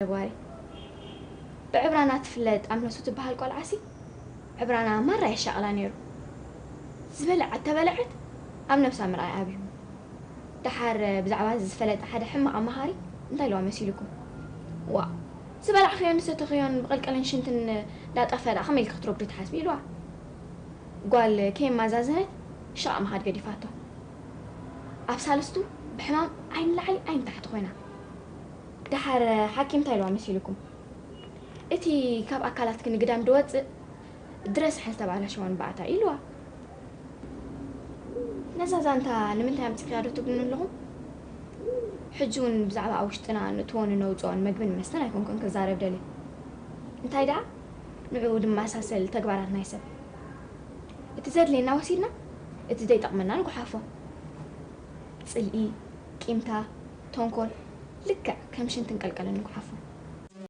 ነባሪ። ብዕብራና ትፍለጥ ኣምነሱ ትበሃል ቆልዓሲ ዕብራና ማራ የሻቕላ ነይሩ። ዝበለዐት ተበለዐት ኣብ ነብሳ ምርኣይ ኣብዩ። ደሓር ብዛዕባ እዚ ዝፈለጠ ሓደ ሕማቕ ኣማሃሪ እንታይ ኢልዋ መሲልኩም? ዋ ዝበላዕኽዮን ዝሰተኽዮን ብቐልቀልን ሽንትን እንዳጠፈ ደኣ ከመይ ኢልኪ ክትረግዱ ትሓስቢ ኢልዋ። ጓል ከየማዛዘነት ሻቕ ምኻድ ገዲፋቶ። ኣብ ሳልስቱ ብሕማም ዓይኒ ላዕሊ ዓይኒ ታሕቲ ኮይና። ደሓር ሓኪም እንታይ ኢልዋ መሲልኩም? እቲ ካብ ኣካላትኪ ንግዳም ድወፅእ ድረስ ሓን ዝተባላሸወ ንባዕታ ኢልዋ። ነዛ ዛንታ ንምንታይ ኣምፂእክያ ዶ ትብሉኒ ኣለኹም? ሕጂ እውን ብዛዕባ ኣብ ውሽጥና ንእትዎ ንነውፅኦን መግብን መስተን ኣይኮንኩን ክዛረብ ደልየ። እንታይ ደኣ ንዕኡ ድመሳሰል ተግባራት ናይ ሰብ። እቲ ዘድልየና ወሲድና እቲ ዘይጠቕመና ንጉሓፎ። ፅልኢ፣ ቂምታ፣ ተንኮል ልክዕ ከም ሽንትን ቀልቀልን ንጉሓፎ።